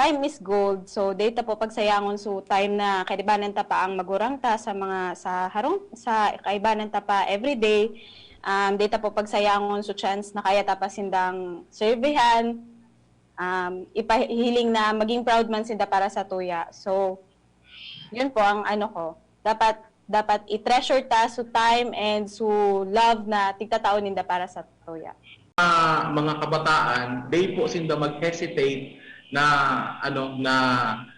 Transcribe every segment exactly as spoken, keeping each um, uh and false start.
time is gold. So, data po pagsayangon, so time na kaibanan ta pa ang magurang ta sa mga, sa harong, sa kaibanan ta pa everyday. Um, data po pagsayangon, so chance na kaya ta pa sindang servehan. Um, ipahiling na maging proud man sinda para sa tuya. So, yun po ang ano ko. Dapat, dapat i-treasure ta so time and so love na tigtatao ninda para sa tuya. Mga, mga kabataan, di po sinda mag-hesitate na, ano, na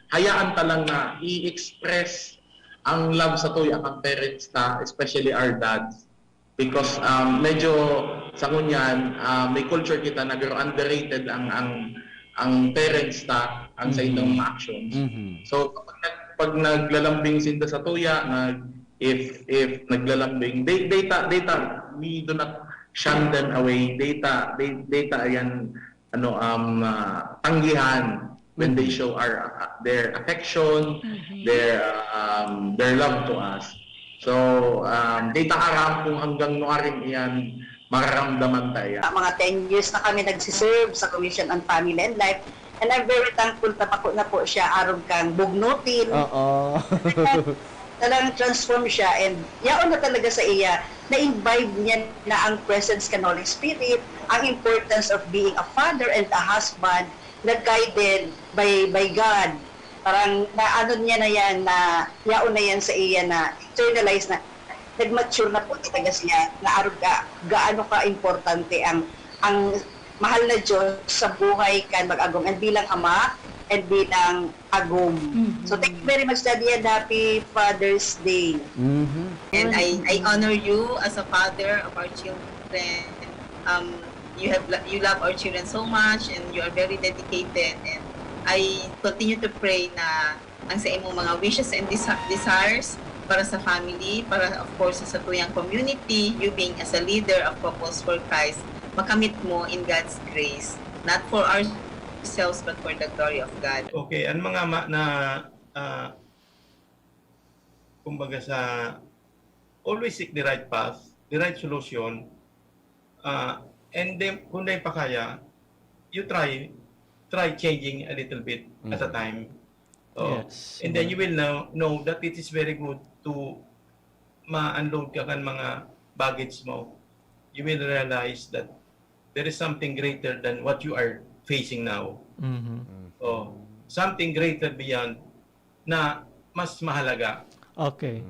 hayaan ta lang na i-express ang love sa tuya kan parents ta, especially our dads. Because, um, medyo sa ngunyan, ah, may culture kita na garo underrated ang, ang, ang parents ta, ang sa Mhm. ilang mga actions. Mhm. So, pag, nag- pag naglalambing sinda sa tuya, nag, if, if naglalambing, they, they ta, they ta, we do not shun them away. They ta, they, they ta yan, ano, um, ah, tanggihan when they Mhm. show our, uh, their affection, their, um, their love to us. So, um, di ta aram kung hanggang nuarin iyan mararamdaman ta iyan. Mga ten years na kami nagsiserve sa Commission on Family and Life. And I'm very thankful na bako na po siya arog kang bugnutin. Oo. Talagang transform siya and yaon na talaga sa iya, na-imbibe niya na ang presence kan Holy Spirit, ang importance of being a father and a husband na guided by by God. Parang naano niya na yan, na yaon na yan sa iya, na internalize na, nag-mature na po talaga siya, na arog ka, gaano ka importante ang ang mahal na Diyos sa buhay kan mag-agom and bilang ama and bilang agom. Mhm. So thank you very much, Daddy, and happy Father's Day. Mhm. And I, I honor you as a father of our children. Um, you have lo- you love our children so much, and you are very dedicated. And I continue to pray na ang sa imong mga wishes and desi- desires para sa family, para of course sa tuyang community, you being as a leader of Couples for Christ, makamit mo in God's grace, not for ourselves but for the glory of God. Okay, ang mga ma- na ah, kumbaga sa always seek the right path, the right solution, ah, and then kung di pa kaya, you try try changing a little bit at a Mhm. time. So, Yes. and then you will know, know that it is very good to ma-unload ka kan mga baggage mo. You will realize that there is something greater than what you are facing now. Mhm. So, something greater beyond na mas mahalaga. Okay.